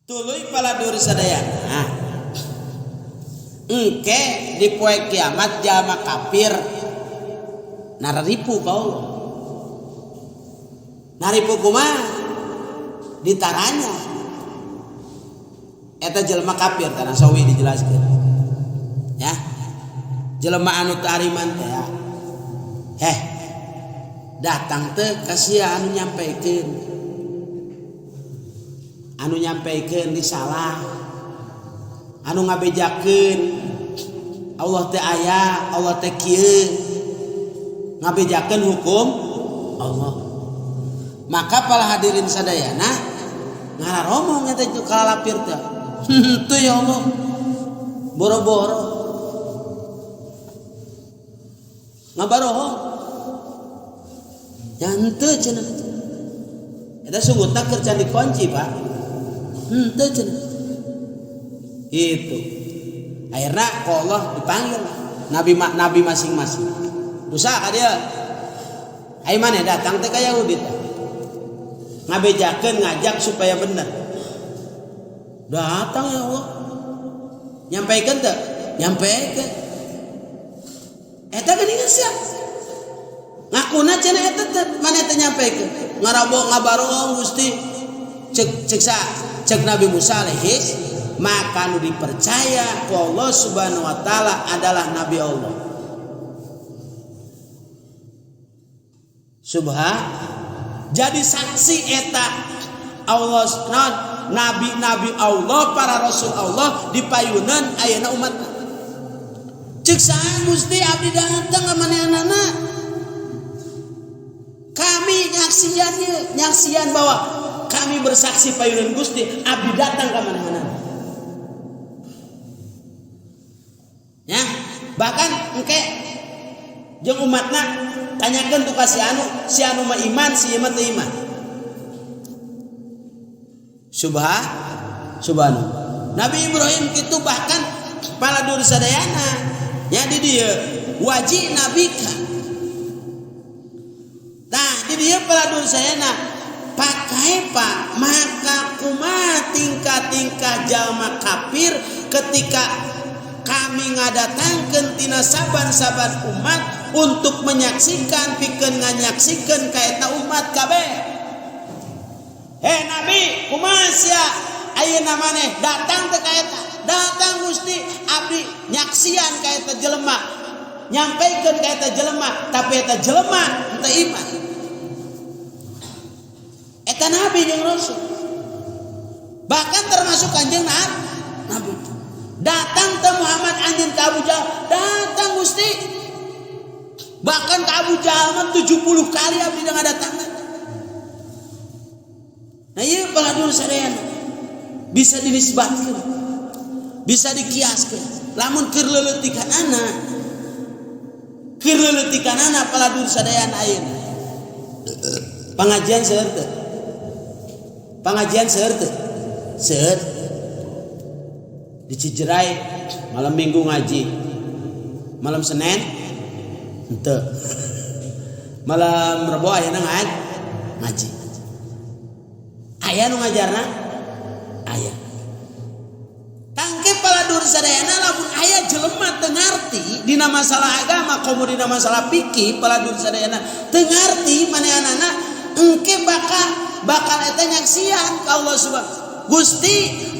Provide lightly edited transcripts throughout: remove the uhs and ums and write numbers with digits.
Tuluy paladur sadayana engke di poe kiamat jalma kafir nararipu ka Allah. Naripu kumaha? Ditaranya. Eta jelema kafir tanah sawi dijelaskeun. Ya. Jelema anu teu ariman teh ya. Heh. Datang teh ka sia anu nyampaikeun. Anu nyampaikeun risalah. Anu ngabejakeun Allah teh aya, Allah teh kieu. Ngabejakeun hukum Allah. Maka para hadirin sadayana ngararomong eta kalalapir teh. Henteu ya Allah. Boro-boro. Ngabarohong. Ya henteu cenah. Eta sungutna keur can dikunci, Pak. Henteu cenah. Itu. Akhirnya ku Allah dipanggil nabi nabi masing-masing. Musa ka dieu. Ai maneh datang teh ka Yahudi teh. Ngabejakeun ngajak supaya bener. Datang ya Allah. Nyampaikeun teh? Nyampaikeun. Eta geuningan sia. Ngakuna cenah eta teh maneh teh nyampaikeun. Ngarabo ngabarong Gusti. Cek cek sa cek Nabi Musa alaihi maka nu dipercaya ku Allah Subhanahu wa taala adalah nabi Allah. Subha jadi saksi eta Allah non nabi-nabi Allah para rasul Allah dipayunan ayeuna umat. Cek saha Gusti abdi datang ka manehanana. Kami nyaksian ieu, nyaksian bahwa kami bersaksi payunan Gusti abdi datang ka manehanana. Ya, bahkan engke jeung umatna tanyakeun tuh ka si anu, si anu mah iman, si ieu mah teu iman. Subha subhanallah. Nabi Ibrahim kitu bahkan paladur sadayana nya di dieu wajib nabika. Tah di dieu paladur sadayana pakai pak maka kumaha tingkah-tingkah jalma kafir ketika kami ngadatangkeun tina saban-saban umat untuk menyaksikan pikeun nganyaksikeun ka eta umat kabeh. Heh Nabi, kumaha sia ayeuna maneh datang teh ka eta? Datang Gusti, abdi nyaksian ka eta jelema. Nyampaikeun ka eta jelema, tapi eta jelema henteu iman. Eta nabi jeung rasul. Bahkan termasuk kanjeng Nabi. Datang ke Muhammad anjeun ka Abu Jahal, datang Gusti. Bahkan ke Abu Jahal mah 70 kali abdi ngadatangan. Nah ieu paladur sadayana bisa dinisbatkeun, bisa dikiaskeun. Lamun keur leuleutikanana, keur leuleutikanana paladur sadayana ayeuna. Pangajian seueur teu? Pangajian seueur teu? Seueur. Di Cijerai malam Minggu ngaji. Malam Senin henteu. Malam Rebo ayeuna ngaji. Aya nu ngajarna? Aya. Tangke paladur sadayana lamun aya jelema teu ngarti dina masalah agama komo dina masalah fikih paladur sadayana teu ngarti manehanana engke bakal eta nyaksian ka Allah Subhanahu. Gusti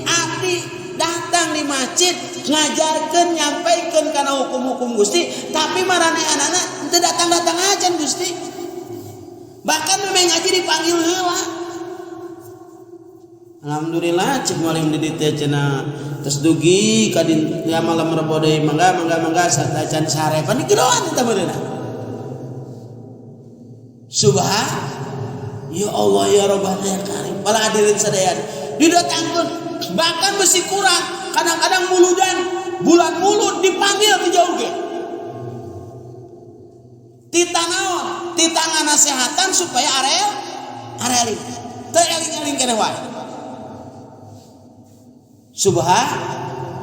abdi datang di masjid ngajarkeun nyampaikeun kana hukum-hukum Gusti tapi maranehanana teu datang-datang aja Gusti. Bahkan memang ngaji dipanggil heula. Alhamdulillah cek maling di dieu cenah tos dugi ka ya malam Rebo deui mangga mangga mangga satacan sare pan digeroan eta meureunna. Subhan ya Allah ya Rabbana ya Karim. Para hadirin sadayana didatangkeun bahkan besi kurang kadang-kadang muludan bulan mulud dipanggil di jauh ge. Tita naon? Tita nganasehatan supaya arel areling. Teu eling-eling keneh wae. Subhan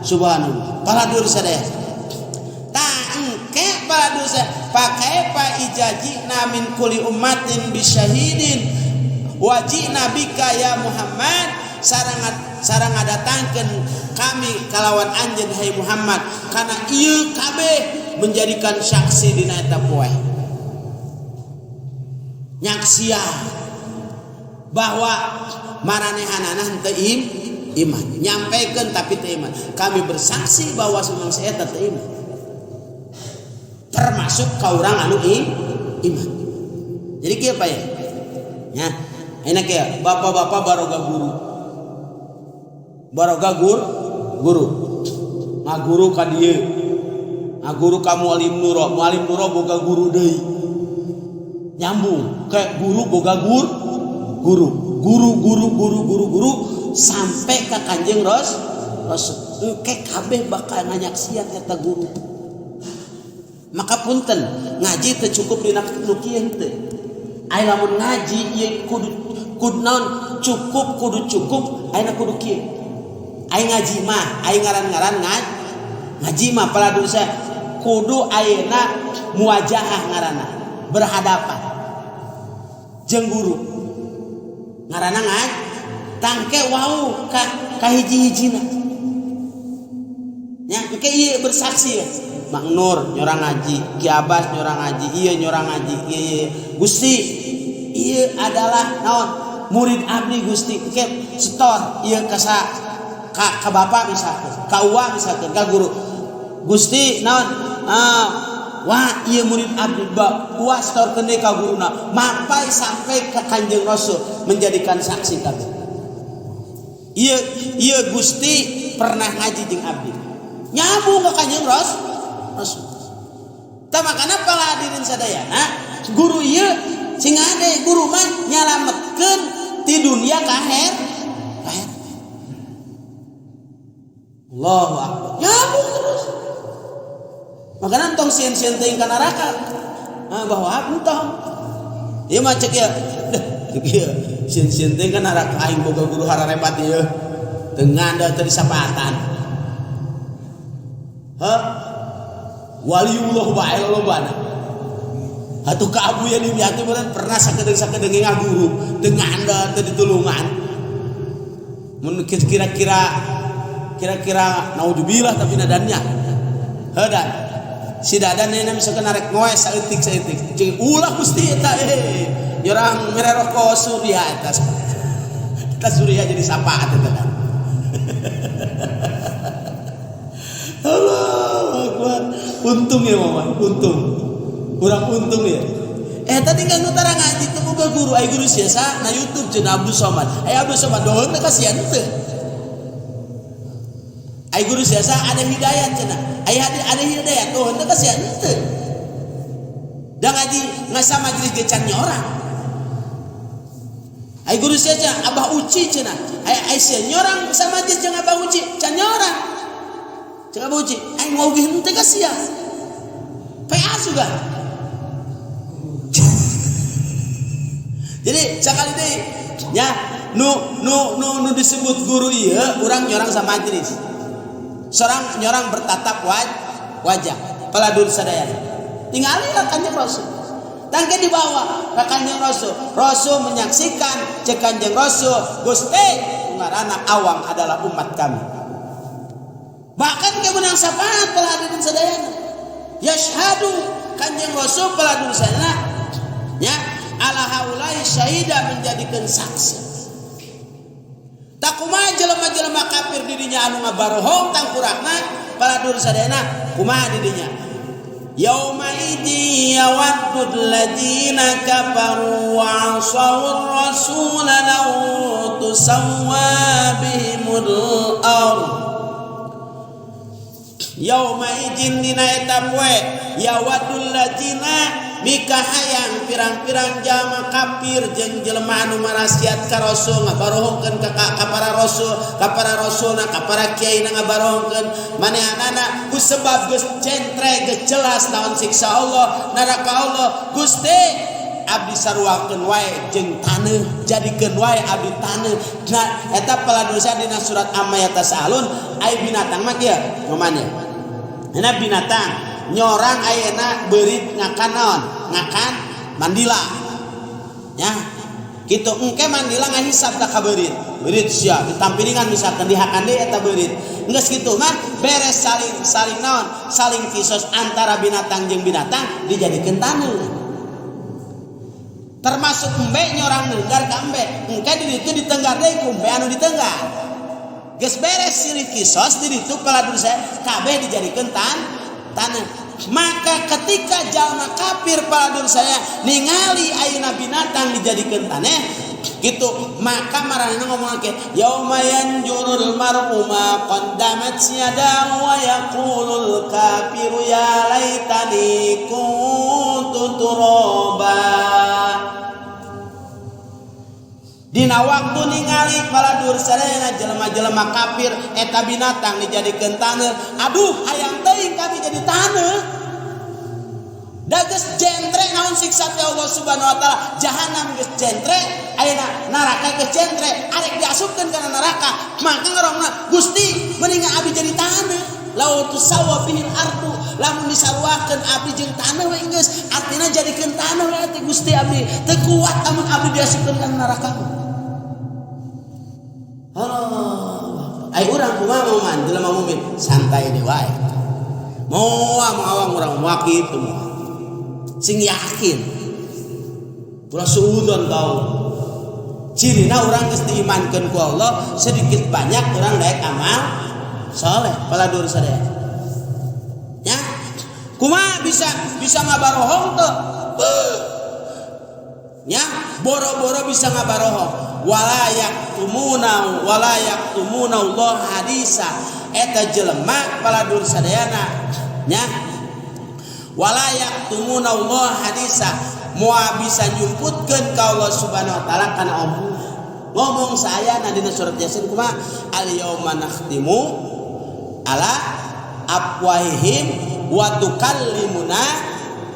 subhanallah. Paladur sadaya. Ta engke paladur sadaya pakai pa ijaji namin kuli ummatin bisyahidin wajina bika ya Muhammad sareng ngadatangkeun kami kalawan anjeun hai Muhammad kana ieu kabeh menjadikan saksi dina eta poe nyaksian bahwa maranehanana henteu iman nyampaikan tapi teu iman kami bersaksi bahwa sumangsa eta teu iman termasuk ka urang anu iman. Jadi kieu Pak ya nya enak ya bapak-bapak baroga guru baroga guru ngaguru ka dieu ngaguru ka mualim nuro mualim nuro boga guru deui nyambung kayak guru boga guru guru guru guru guru guru guru sampai ka Kanjeng Rasul engke kabeh bakal nganyaksian eta guru. Maka punten ngaji teu cukup dina nu kieu henteu aya lamun ngaji ieu kudu kudu naon cukup kudu cukup ayeuna kudu kieu aya ngaji mah aya ngaran-ngaran ngaji mah paladusa kudu ayeuna muwajahah ngaranna berhadapan jeung guru ngaranna ngaji tangke wau ka hiji-hijina nya engke ieu bersaksi ya Mak Nur nyorang ngaji, Ki Abbas nyorang ngaji, ieu nyorang ngaji, ieu Gusti ieu adalah naon murid abdi Gusti engke setor ieu ka ka bapak misalkan, ka uwa misalkan, ka guru Gusti naon wah ieu murid abdi uwa setorkeun deui ka guruna mapai sampai ka Kanjeng Rasul menjadikan saksi kabeh ieu ieu Gusti pernah ngaji jeung abdi nyambung ka Kanjeng Rasul. Tah makana para hadirin sadayana guru ieu sing ade guru mah nyalametkeun ti dunia ka akhirat. Allahu akbar. Nyambung terus. Makana tong sieun-sieun teuing ka neraka. Ah bahwa entong. Ieu mah cek ieu. Cek ieu sieun-sieun teuing ka neraka aing boga guru hararebat ieu. Teu ngandel teu disapatan. Hah? Waliullah bae lolobana. Atuh ka Abu ya dimyati meureun pernah sakedeung-sakedeung ngaguru teu ngandel teu ditulungan. Mun kira-kira naudzubillah tapi nadannya. Heudan. Si dadan ayeuna misalkan arek ngoes saeutik-saeutik. Cing ulah Gusti eta nyorang mere rokok Surya eta. Eta Surya jadi sapaat eta kan. Allahu Akbar. Untung ya mama, untung. Kurang untung ya. Tadi kan nu tara ngaji teu boga guru, ai guru sia sa na YouTube cenah Abdul Somad. Ai Abdul Somad doheun teh kasihan teu. Ai guru sia sa ada hidayat cenah. Ai ada hidayat doheun teh kasihan teu. Da ngaji ngasa majelis ge can nyorang. Ai guru sia cenah Abah Uci cenah. Ai sia nyorang sa majelis jeung Abah Uci can nyorang. Cek Abah Uci, aing mau ge henteu ka sia. PA juga. Jadi sakali deui nya nu nu nu nu disebut guru ieu urang nyorang sama majelis. Sorang nyorang bertatap wajah paladur sadayana. Tingali ka Kanjeng Rasul. Tangke dibawa ka Kanjeng Rasul. Rasul menyaksikan cek Kanjeng Rasul, Gusti ngaranna awam adalah umat kami. Bahkan ke menang syafaat para hadirin sadayana. Yashhadu Kanjeng Rasul para hadirin sadayana nya ala haulai syahida menjadikan saksi. Takumaha jelema-jelema kafir dirinya anu ngabarohong tangkurakna para hadirin sadayana kumaha dirinya. Yauma idzi yawaddul ladzina kafaru wa 'asawur rasul law tusawwa bihimul ardh. Yauma idzin dina eta poe yawadul ladzina mikahayang pirang-pirang jalma kafir jeung jelema anu marasiat ka rasul ngabarohongkeun ka para rasul ka para rasulna ka para kiai na ngabarohongkeun manehanana ku sebab geus centre geus jelas naon siksa Allah neraka Allah Gusti abdi saruakeun wae jeung taneuh jadikeun wae abdi taneuh. Nah eta paladosa dina surat Amma Yatasalun ai binatang mah kieu ngomannya. Enak binatang nyorang ayeuna beurit ngakan naon? Ngakan mandila. Ya. Kitu engke mandila ngahisab ka kabeurit. Beurit sia ditampiringan misalkan dihakan deui eta beurit. Geus kitu mah beres saling saling naon? Saling kisos antara binatang jeung binatang dijadikeun taneuh. Termasuk embe nyorang nenggar ka embe. Engke di ditu ditenggar deui ku embe anu ditenggar. Geus beres silih kisos di ditu paladur saya kabeh dijadikeun taneuh. Maka ketika jalma kafir paladur saya ningali ayeuna binatang dijadikeun taneh gitu, maka maranehna ngomong ke yauma yanjurul mar'u ma qaddamat yadahu wa yaqulul kafiru ya laitani kuntu turaba. Dina waktu ningali paladur sadayana jelema-jelema kafir eta binatang dijadikeun taneuh, aduh hayang teuing kami jadi taneuh. Da geus jentre naon siksa teh Allah Subhanahu wa taala, jahanam geus jentre, ayeuna neraka geus jentre, arek diasupkeun kana neraka, maka ngarongna Gusti mendingan abdi jadi taneuh. Law tusawwa bihil ardu, lamun disaruakeun abdi jeung taneuh we geus, artina jadikeun taneuh we teh Gusti abdi teu kuat lamun abdi diasupkeun kana neraka. Allah, ai urang kumaha man jelema mukmin santai deui wae. Moal awang urang moal kitu moal. Sing yakin. Ulah suudzon ka Allah. Cirina urang geus diimankeun ku Allah, sedikit banyak urang daek amal saleh paladur sadaya. Ya. Kumaha bisa ngabarohong teu? Ya, boro-boro bisa ngabarohong. Wala yaktumuna wala yaktumuna Allah hadisa eta jelema paladur sadayana nya wala yaktumuna Allah hadisa moal bisa nyumputkeun ka Allah Subhanahu wa taala kana omongan ngomong saayana dina surat Yasin kumaha al yauma nakhtimu ala afwahihim wa tukallimuna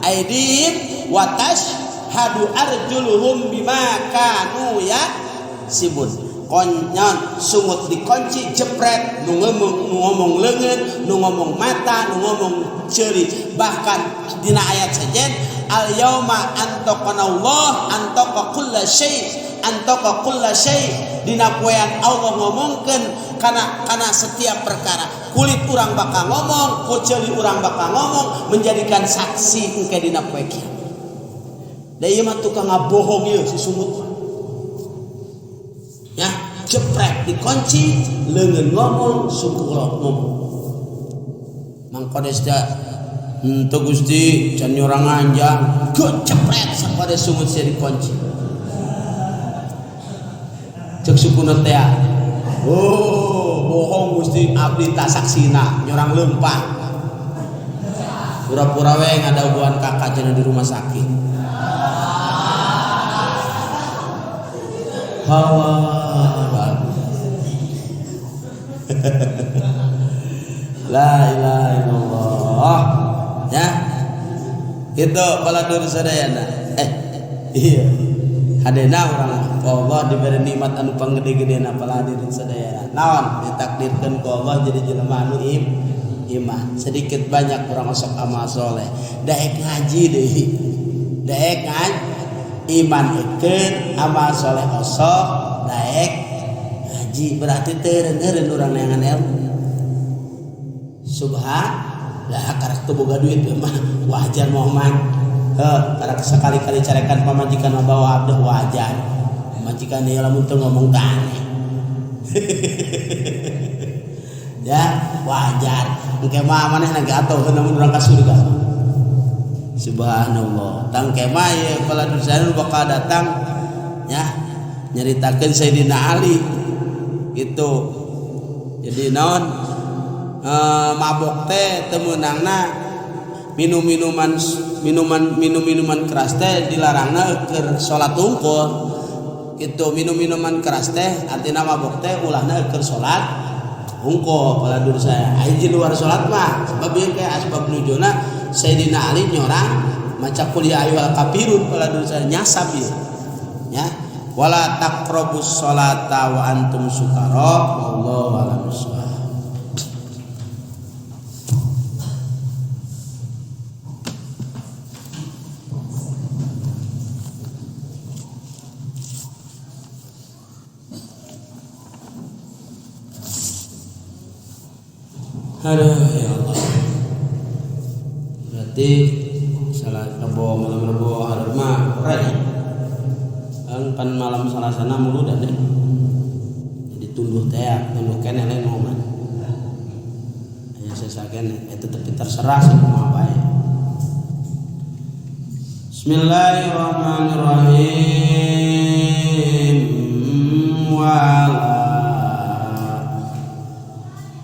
aydihim wa tashhadu arjuluhum bima kanu yaksibun. Konyon sungut dikunci jepret nu ngomong leungeun nu ngomong mata nu ngomong ceuri. Bahkan dina ayat sejen al yauma antaqanallah antaqa kulla syai antaqa kulla syai, dina poean Allah ngomongkeun kana setiap perkara. Kulit urang bakal ngomong, ceuli urang bakal ngomong, menjadikan saksi engke dina poe kiamat. Da ieu mah tukang ngabohong ieu si sungut. Ya, jepret dikunci, leungeun ngomong, suku ngomong. Mang Kodes da henteu Gusti, can nyorang anjang, gecepret sakodes sungut sia dikunci. Cek sukuna teh. Oh, bohong Gusti, abdi tak saksina, nyorang leumpah. Pura-pura we ngadaguan kakak cenah di rumah sakit. Hawa. La ilaha illallah. Ya. Itu paladur sadayana. Iya. Hadena urang Allah diberi nikmat anu panggede-gedena paladirin sadayana. Naon ditakdirkeun ku Allah jadi jelema anu iman. Sedikit banyak urang osok amal soleh. Daek ngaji deui. Daek ngaji iman ekeun amal soleh osok daek ngaji berarti teu eureun urang neangan ilmu. Subhan lah karak teu boga duit mah wajar Muhammad. Heuh karak sekali-kali carekan pamajikan mah bawa abdi wajar. Pamajikan ieu lamun teu ngomong teh aneh. Ya wajar. Engke mah manehna ge atuh lamun urang ka surga. Subhanallah. Tangke mah ieu paladur sadaya bakal datang ya nyaritakeun Sayyidina Ali gitu. Jadi naon mabok teh teu meunangna minum-minuman keras teh dilarangna keur salat hungkul. Gitu minum-minuman keras teh artina mabok teh ulahna keur salat hungkul paladur saya. Aya di luar salat mah sebab ieu kayak asbab nujuna Sayyidina Ali nyorang maca qul ya ayyuhal kafirun paladur saya nyasab ieu. Ya wala taqrabus salata wa antum sukara wallahu a'lam bissawab. Aduh ya Allah. Berarti salah rebo malam rebo hareup mah ora ya. Kan pan malam salasana muludan deh. Jadi tunduh teh, tunduh keneh lain mah. Aya sesa keneh, eta tapi terserah sih kumaha bae. Bismillahirrahmanirrahim. Wala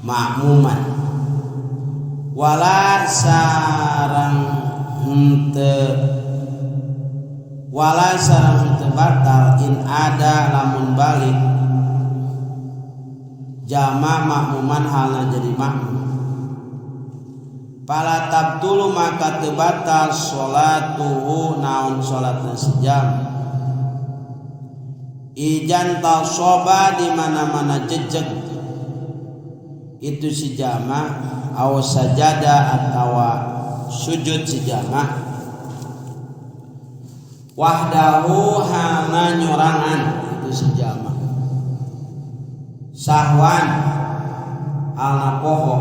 makmuman wala sarang henteu wala sarang henteu batal in ada lamun balik jama makmuman halna jadi makmum pala tabtulu maka teu batal salatuhu naon salatna sejam ijan tasoba di mana-mana jejeg itu si jama aw sajada atawa sujud si jama wahdahu halna nyorangan itu si jama sahwan halna poho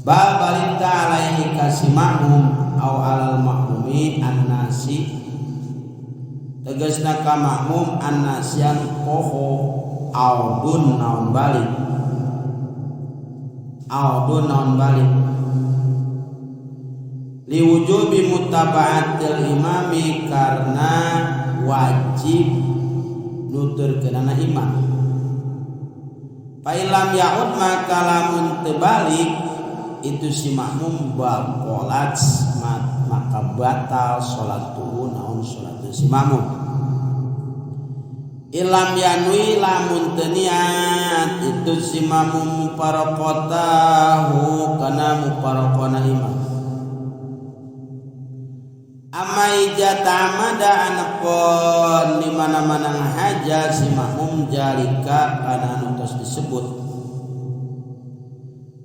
bal balita alaihi kasi makmum aw alal makmumi annasi tegasna ka makmum annasi anu poho audun naon balik audun naon balik liwujubi mutaba'atil imami karena wajib nuturkeunana imam fa ilam ya'ud maka lamun teu balik itu si makmum baqalat maka batal salatuhu naon salatna si makmum ilam yanwi lamun teu niat itu si makmum mufaraqatahu kana mufaraqana imam amma ija ta'amada anapun di mana-mana ngahaja si makmum jalika kana anu tos disebut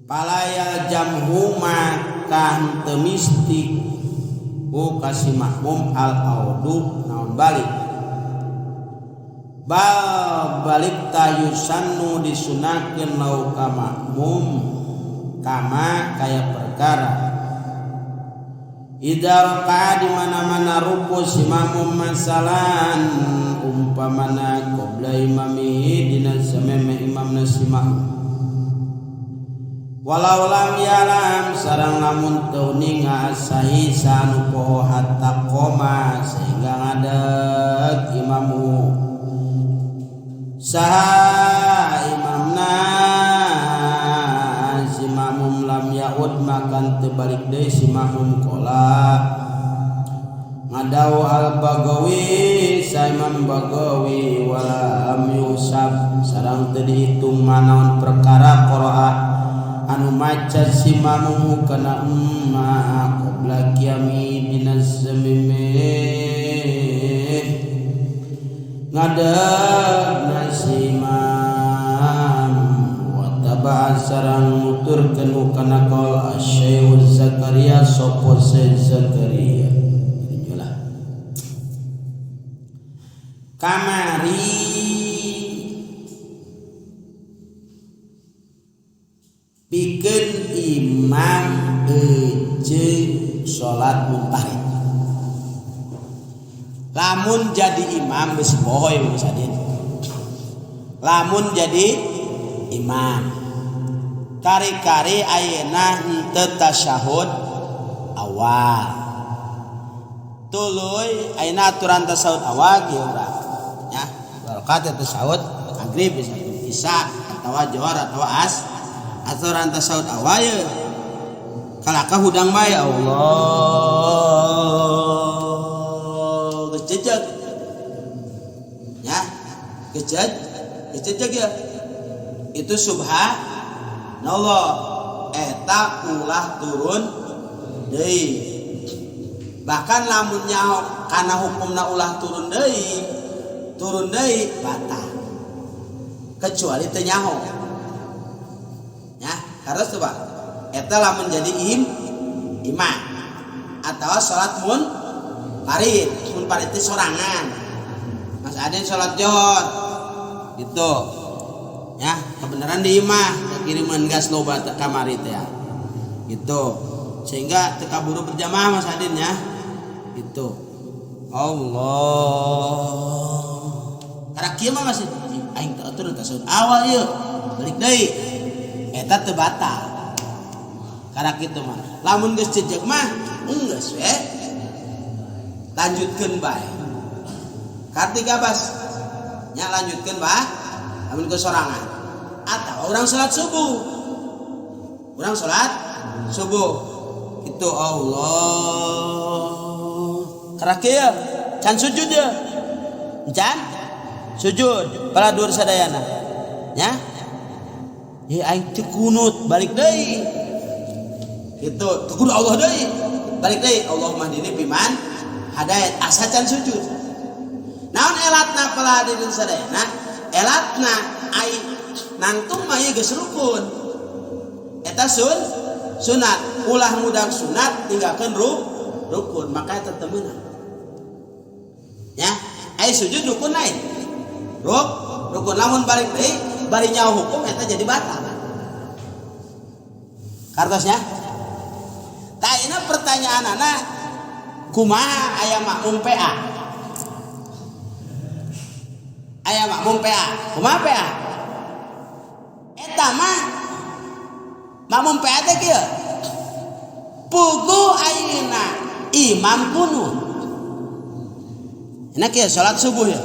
palaya jamhu maka henteu mistik ku ka si makmum al audu naon balik bal balik tayusannu disunahkeun lau ka makmum kama kaya perkara idza raka'a di mana-mana ruku si makmum masalan umpamana qabla imamihi dina sameme imamna si makmum walau lam yalam sareng lamun teu ninga asahi sanu poho hatta qoma sehingga ngadeg imamu saha imamna si makmum lam yaud makan teu balik deui si makmum qala ngadau al Bagawi sa Imam Bagawi walam yusab sareng teu dihitung manaon perkara qiraah anu maca si makmum kana umma qabla qiyami dina samime ngadeg si imam wa taba'a sareng nuturkeun kana qaul Asy-Syaikh Zakaria sapa Syekh Zakaria inilah kamari pikeun imam jeung salat munfarid lamun jadi imam geus poho ieu Sadin lamun jadi imam kari-kari ayeuna henteu tasyahud awal tuluy ayeuna aturan tasyahud awal kieu urang nya barokat tasyahud maghrib bisa isya atawa johor atawa as aturan tasyahud awal ye kalaka hudang bae Allah geus jejeg ya geus jejeg ya itu subhanallah eta ulah turun deui bahkan lamun nyaho kana hukumna ulah turun deui batal kecuali teu nyaho ya harus coba eta lamun jadi imam atau salat munfarid munfarid itu sorangan Mas Adin salat johor gitu Ya, kebenaran di imah kiriman gas loba kamari teh ya. Gitu. Sehingga teu kaburu berjamaah Mas Adin ya. Gitu. Allah. Karena kieu mah masih aing teu atur tasyahud awal ieu. Balik deui. Eta teu batal. Karena kitu mah. Lamun geus jejeg mah enggeus we. Lanjutkeun bae. Kartika bas. Nya lanjutkeun bae. Lamun ke sorangan. Atau orang salat subuh. Orang salat subuh. Itu Allah. Karena kieu can sujud ya. Can sujud paladur sadayana. Ya. Ye aing teu kunut balik deui. Itu teu kudu Allah deui. Balik deui Allahumma hdini fiman hadait asa can sujud. Naon elatna pala hadirin sadayana? Elatna ai nangtung mah ieu geus rukun. Eta sunat, ulah ngudag sunat tinggalkeun rukun, maka eta teu meunang. Ya, ai sujud rukun lain. Rukun lamun balik deui bari nyaho hukum eta jadi batal. Kartosnya? Tah ayeuna pertanyaanana kumaha aya makmum PA? Aya makmum PA, kumaha PA? Eta mah makmum PA teh kieu. Puguh ayeuna imam kunut. Enak ya salat subuh ya.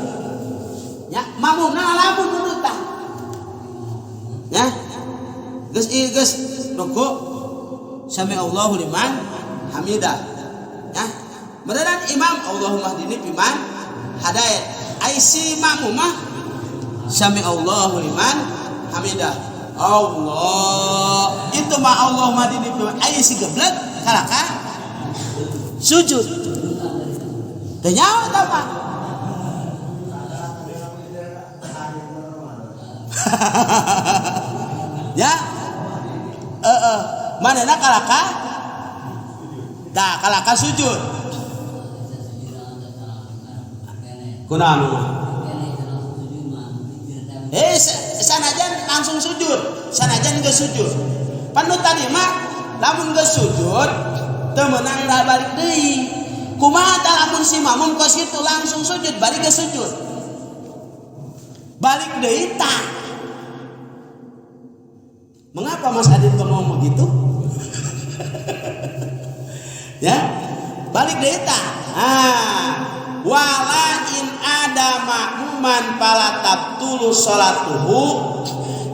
Ya, makmumna lamun nurutan. Ya. Geus ieu geus ruku sami Allahu liman hamidah. Ya. Meureunan imam Allahumma hdini fiman hadait. Ai si makmum mah sami Allahu liman hamidah. Allah itu mah Allahumma hdini fiman ai si geblek kalaka sujud. Teu nyaho eta mah. Ya. Heeh, manehna kalaka? Tah kalaka sujud. Kunaon? Sanajan langsung sujud, sanajan geus sujud. Pan nu tadi mah lamun geus sujud teu meunang da balik deui. Kumaha tah lamun si makmum kos kitu langsung sujud bari geus sujud. Balik deui tah. Mengapa Mas Adin ngomong begitu? Ya, balik deui tah. Ah, wala in ada makmuman fala tabtulu salatuhu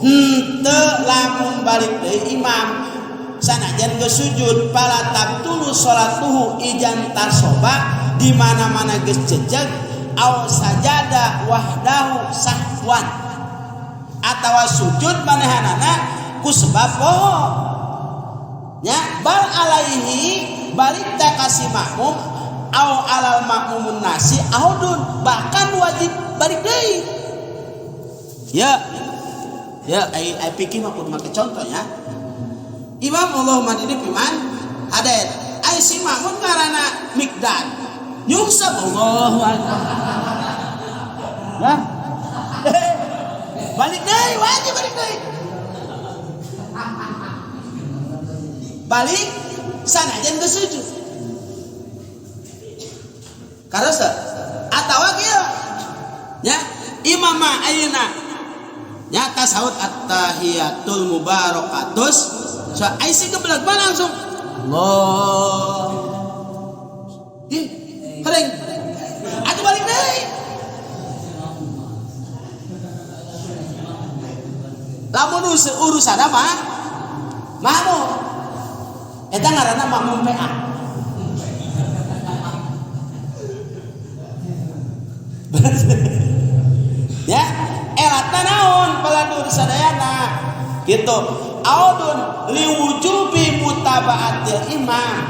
henteu lamun balik deui imam sanajan geus sujud fala tabtulu salatuhu ijan tasoba di mana-mana geus jejeg au sajada wahdahu sahwan atawa sujud manehanana ku sebab poho nya bal alaihi balik ta ka si makmum au alal makmumun nasi audun bahkan wajib balik deui. Ya. Ya ai pikir mah kudu make contoh ya. Imam Allahumma hdini fiman hadait. Ai si makmum ngaranna Mikdad. Nyungsep Allahu akbar. Ya. Balik deui wajib balik deui. Balik sanajan geus sujud. Karasa atawa kieu nya imam mah ayeuna nya tasawuf at-tahiyatul mubarakatus so ai si geblek mah langsung Allah ih hereng atuh balik deui lamun urusan mah makmum eta ngaranna makmum PA. Ya, elatna naon paladur sadayana gitu. Audun liwujubi mutabaatil imam.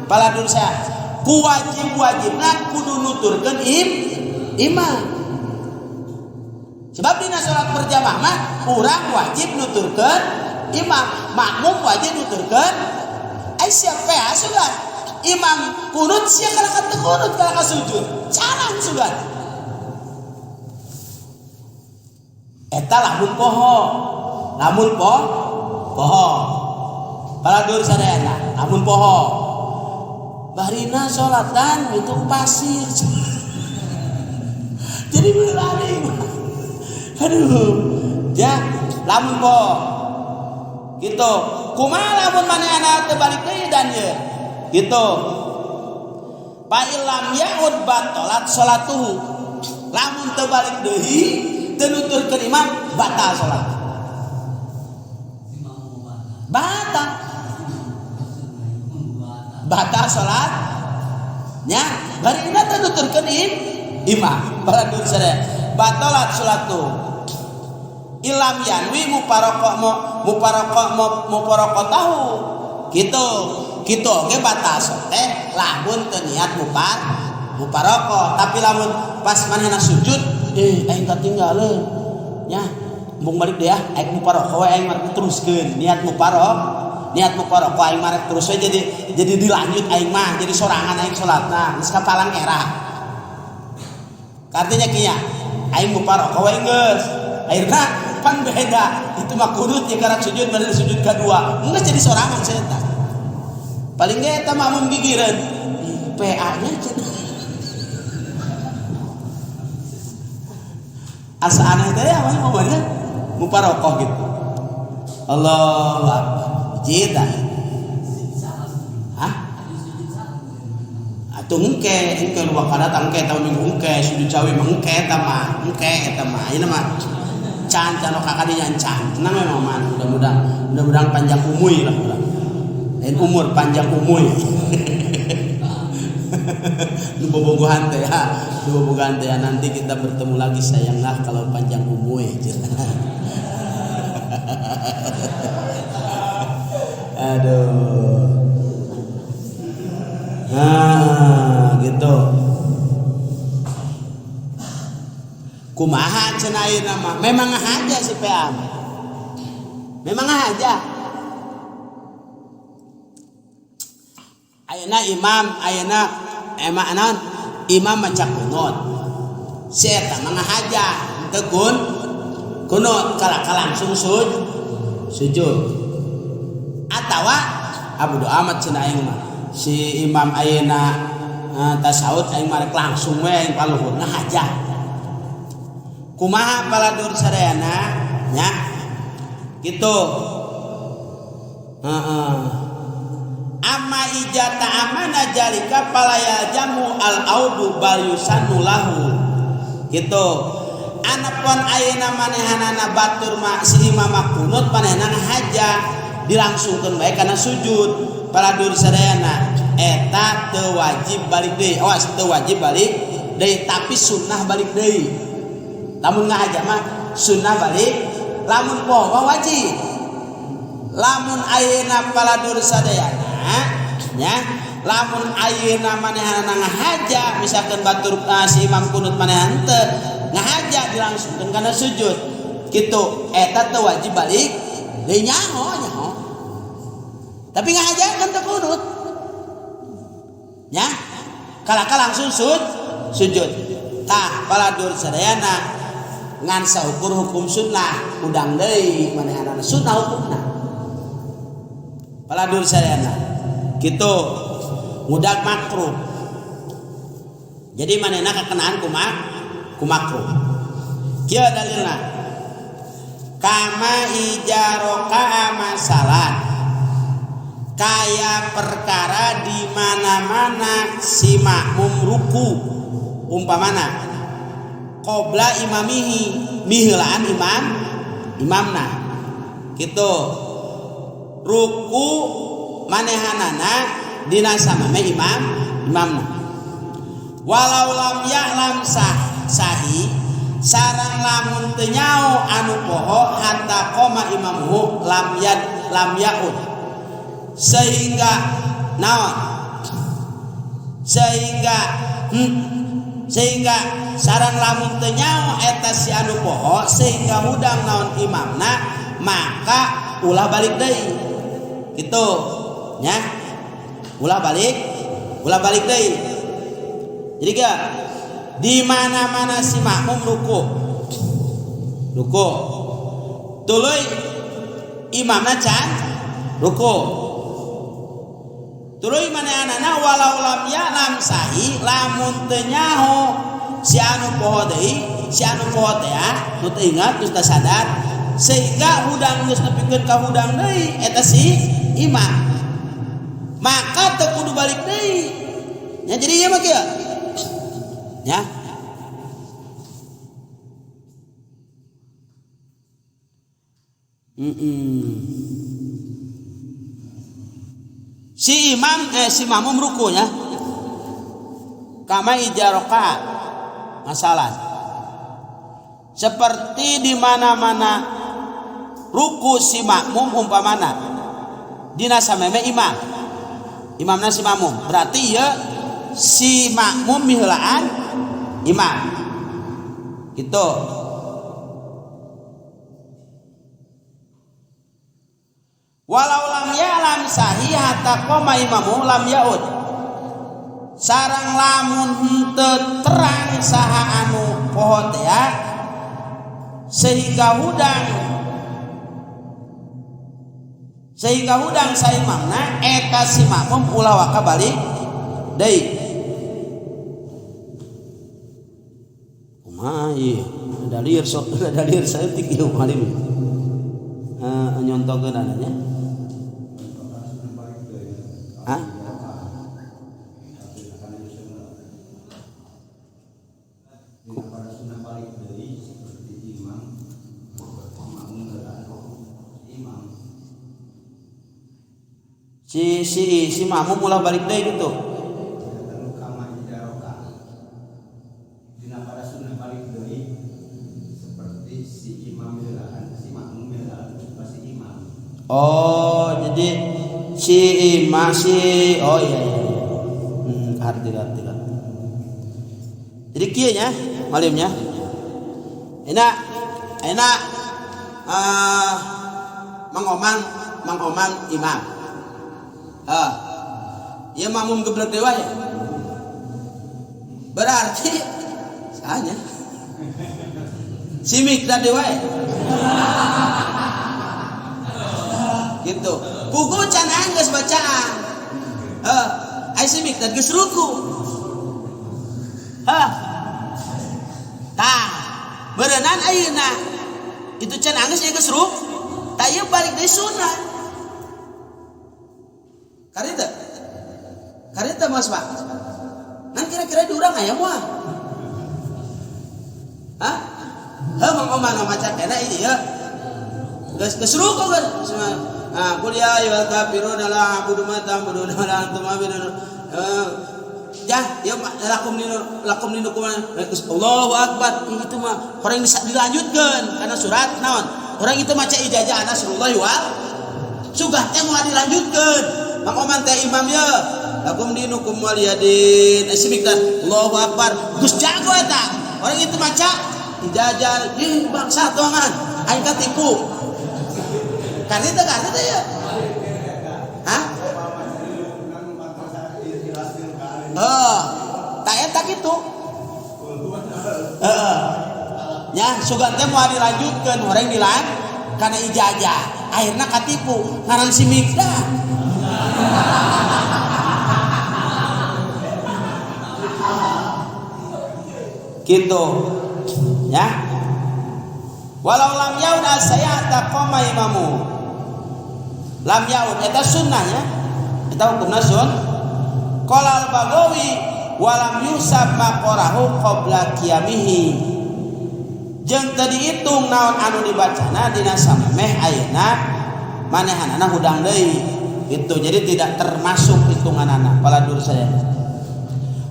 Paladur saya ku wajib-wajibna kudu nuturkeun imam. Sebab dina salat berjamaah mah urang wajib nuturkeun imam, makmum wajib nuturkeun. Ai siap PA sugan. Imam kunut sia kalaka teu kunut kalaka sujud. Carang sugan. Eta lamun poho. Lamun poho. Paladur sadayana, lamun poho. Barina salatan itu pasir. Jadi beulani. Aduh. Ya, lamun poho. Gitu. Kumaha lamun manehna teu balik deui dan ye? Gitu. Fa illam ya'ud batalat salatuhu. Lamun teu balik deui, teu nuturkeun imam, batal salat. Batal. Batal salat. Nya, barina teu nuturkeun imam. Baladun sadaya. Batalat salatu. Ilam yanwi mufaraqatahu. Gitu. Kitu oge batal teh lamun teu niat mufaraqah, tapi lamun pas manehna sujud aing katinggaleun. Nya, embung balik deui ah, aing mufaraqah we aing mah teruskeun niat mufaraqah. Niat mufaraqah aing mah terus we jadi dilanjut aing mah jadi sorangan aing salatna geus kapalang era. Artinya kieu aing mufaraqah we geus. Akhirna pan beda itu mah kunut ya karena sujud mana sujud kedua geus jadi sorangan saya tah. Paling ge eta makmum gigireun PA nya cenah. Asa aneh teh ya mah ngomongnya mufaraqah gitu. Allahu akbar. Jita. Hah? Atuh engke nu bakal datang engke tahun minggu engke sujud cawe mah engke eta mah, engke eta mah. Ayeuna mah can can kakadinya can. Tenang we mah mudah-mudahan panjang umuy lah urang. Lain umur panjang umuy. Nu bobogohan teh ya, nu bobogohan teh ya. Nanti kita bertemu lagi sayanglah kalau panjang umuy. Aduh. Nah, gitu. Kumaha cenah ayeuna mah? Memang aja si PA. Memang aja. Ayeuna imam, ayeuna emang naon? Imam maca kunut. Si eta mah ngahaja, henteu kunut kalaka langsung sujud. Atawa abu doa amat cenah aing mah. Si imam ayeuna tasawuf aing mah rek langsung we aing paluhur ngahaja. Kumaha paladur sadayana nya? Gitu. Heeh. Amma ijata amana jalika falaya jamu al audu bal yusanu lahu. Gitu. Anapun ayeuna manehanana batur ma si imam kunut manehna ngahaja dilangsungkeun bae kana sujud. Paladur sadayana eta teu wajib balik deui. Awas teu wajib balik deui tapi sunnah balik deui. Lamun ngahaja mah sunnah balik, lamun poho wajib. Lamun ayeuna paladur sadayana nya, lamun ayeuna manehna ngahaja misalkan batur si imam kunut manehna teu ngahaja dilangsungkeun kana sujud. Kitu eta teu wajib balik deui nyaho nyaho. Tapi ngahaja kan teu kunut. Nya, kalaka langsung sujud. Tah paladur sadayana ngan saukur hukum sunnah udang deui manehanana sunnah hukumna. Paladur sadayana kitu ngudag makruh. Jadi manehna kakenaan ku makruh. Kieu dalilna kama ijaroka masalah kaya perkara di mana-mana si makmum ruku umpamana qobla imamihi miheulaan imamna gitu ruku manehanana dina samame imamna walau lam ya'lam sahi sarang lamun teu nyao anu poho hatta qoma imamuhu lam ya'ud sehingga naon sehingga sehingga sarang lamun teu nyao eta si anu poho sehingga hudang naon imamna maka ulah balik deui gitu nya ulah balik deui. Jadi ga di mana-mana si makmum ruku Ruku. Tuluy imamna can ruku. Tuluy manehanana walau lam ya'lam sahi lamun teu nyaho si anu poho deui, si anu poho teh nu teu ingat geus teu sadar sehingga hudang geus nepikeun ka hudang deui eta si imam. Maka teu kudu balik deui. Nya jadi ieu mah kieu. Ya. Si imam si makmum rukunya kama ijaroka masalah seperti di mana-mana ruku si makmum umpamana dina sameme imam imamna si makmum berarti ya si makmum miheulaan imam gitu. Walau lam ya'lam sahi hatta qoma imamu lam ya'ud. Sareng lamun henteu terang saha anu poho teh sehingga hudang saimamna eta si makmum ulah waka balik deui. Kumaha ieu? Ada lieur sok, ada lieur saeutik ieu malim. Nyontokeun ananya. Hah? Si makmum ulah balik deui gitu. Oh, jadi si imam si oh iya iya. Arti. Jadi kieu nya malimnya. Enak Mang Oman imam. Ya makmum geblek dewa ya. Berarti sahanya si mikdad dewa ya. Gitu. Pugu can geus bacaan. Heuh, ai si mikdad geus ruku. Hah. Tah, beureunan ayeuna. Itu can geus ieu geus ruku. Tah ieu balik deui sunnah. Karita. Karita Mas Pak. Ngan kira-kira di urang aya moal? Hah? Heuh Mang Oman maca kena ieu. Geus ruku geus. Ah, qul ya ayyuhal kafirun la a'budu ma ta'budun wa la antum 'abidun. Ya, ya lakum dinukum Allahu akbar. Itu mah orang bisa dilanjutkeun karena surat naon? Orang itu maca ijazah nasrullahi wal sugah teh moal dilanjutkeun. Mang Oman teh imam ye. Lakum dinukum waliyadin. Simik Allahu akbar. Geus jago eta. Orang itu maca ijazah ih bangsa tuangan. Aing katipu. Karita ya. Hah? Oh, tak eta kitu. Heeh. Ya, sugan teh moal dilanjutkeun urang dilan kana ijazah. Akhirna katipu ngaran si Mikdad. Gitu. Ya. Walau lam yaud asaya taqoma imamu. Lam yaud eta sunnahnya. Eta hukumna sun. Qala al-Baghawi walam yusab maqarahu qabla qiyamihi. Jeung teu diitung naon anu dibacana dina samemeh ayeuna manehanana hudang deui. Itu jadi tidak termasuk hitunganana paladur saya.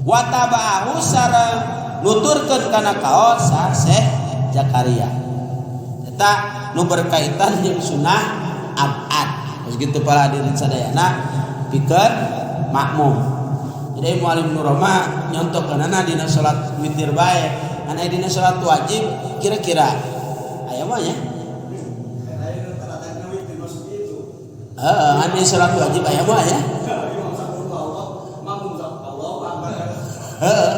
Wa tabahu sareng nuturkeun kana kaos Syekh Zakaria. Eta nu berkaitan jeung sunnah abad. Terus gitu para hadirin sadayana pikeun makmum. Jadi Muallim Nurrahmah nyontokeunana dina salat witir bae. Ngan aya dina salat wajib kira-kira aya mah nya. Heeh, ngan dina salat wajib aya mah nya. Heeh.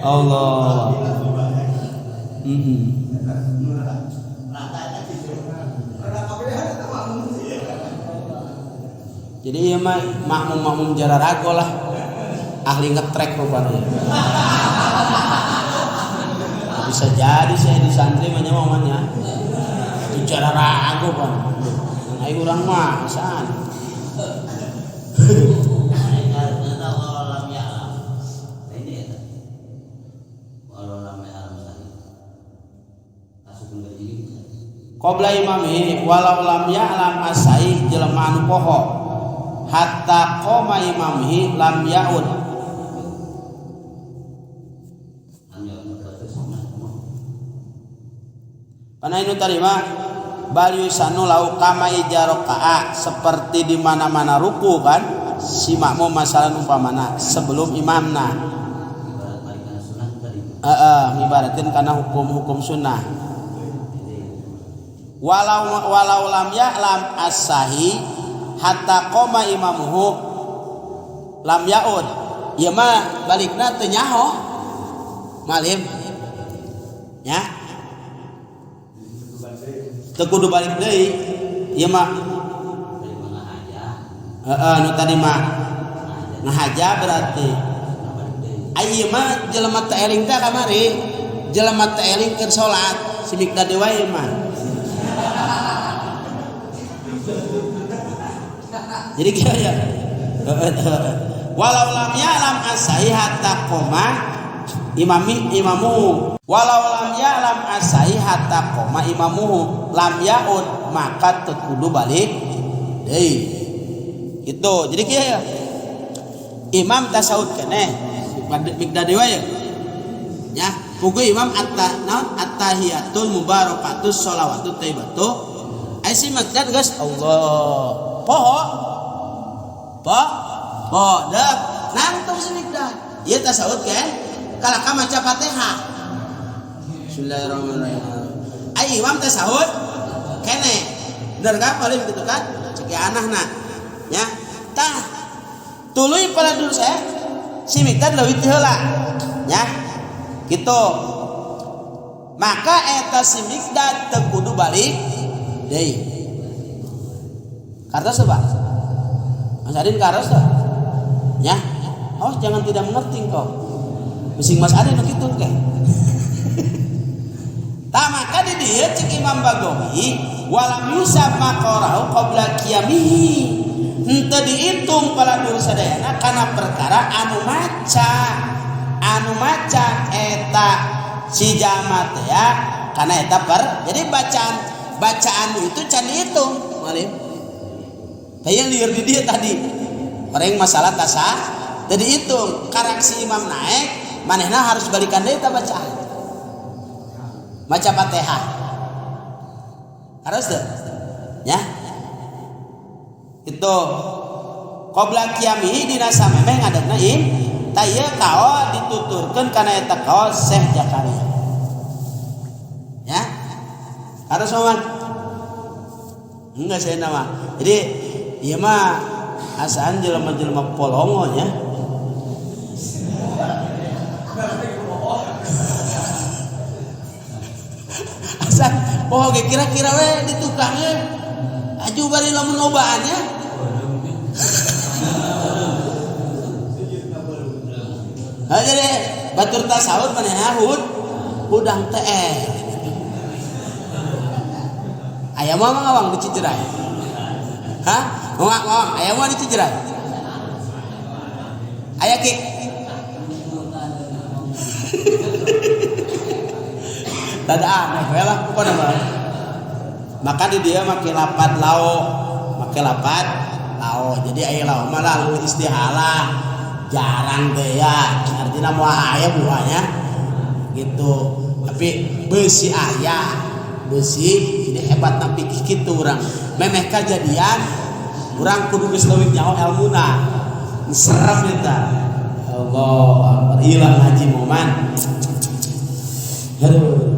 Allah. Jadi ieu mah makmum-makmum jararago lah. Ahli ngetrek rupanya. Bisa jadi saya di santri mah nyawa. Itu jararago bang. Ayo urang mah san. Qabla imami walau lam ya'lam asai jelema anu poho hatta qoma imamihi lam ya'ud. Karena ini tadi mah bal yusanu lau kama ijaroka'a seperti di mana-mana ruku kan si makmum masalah umpamana sebelum imamna. Ibaratin karena hukum-hukum sunnah. Walau walau lam ya'lam as-sahi hatta qoma imamuhu lam ya'ud. Ieu mah balikna teu nyaho. Malim. Ya. Teu kudu balik deui. Ieu mah heeh nu tadi mah ngahaja berarti. Ai ieu mah jelema teu eling teh kamari. Jelema teu eling keur salat, si Mikdad wae mah. Jadi kira ya. Walau lam ya'lam asai hatta qoma imami imamu. Walau lam ya'lam asai hatta qoma imamuhu lam ya'ud maka teu kudu balik deui. Gitu. Jadi kieu ya. Imam tasawuf keneh Mikdad wae. Ya, pugu imam atta naon attahiyatul mubarakatus sholawatut thayyibatu. Ai si Mikdad geus Allah. Poho. Po, dek, nangtung si Mikdad. Ieu tasawuf ke? Kalaka maca Fatihah. Bismillahirrahmanirrahim. Ai imam tasawuf kene. Bener kan paling gitu kan? Cek anahna. Ya. Tah. Tuluy pada dulu saya si Mikdad leuwih ti heula. Ya. Gitu. Maka eta si Mikdad teu kudu balik deui. Kartos Pak? Mas Adin karos tuh. Ya. Oh, jangan tidak mengerti kau. Bising Mas Adin kitu ke. Tah maka di dieu cek Imam Bagawi walam yusab maqarahu qabla qiyamihi. Henteu dihitung paladur sadayana kana perkara anu maca. Anu maca eta si jalma teh ya kana eta per. Jadi bacaan itu can dihitung, malim. Kayak liur di dia tadi. Orang masalah tasah jadi hitung karak si imam naik manehna harus balikan deui ta bacaan. Maca Fatihah. Harus teu? Ya. Itu qabla qiyamihi dina samemeh ngadegna im ta ieu kaol dituturkeun kana eta kaol Syekh Zakaria. Ya. Harus mah. Enggak saya nama. Jadi ieu mah asaan jelema-jelema polongo nya. Asaan poho ge kira-kira we di tukang ge aju bari lamun lobaan nya. Ha jadi batur tasawuf manehna hudang teh. Aya mah ngawang di Cijerai. Hah? Ngawang, aya mah di Cijerai. Aya ki. Tada aneh we lah pokona mah. Maka di dia make lapat lao, make lapat lao. Jadi aya lao mah lalu istihalah. Jarang teh ya, artinya moal aya buahnya gitu. Tapi besi aya, besi ini hebat tapi kitu urang. Memeh kajadian urang kudu geus leuwih nyaho elmuna. Serem eta. Allah akbar. Ieu lah ngaji moman. Aduh.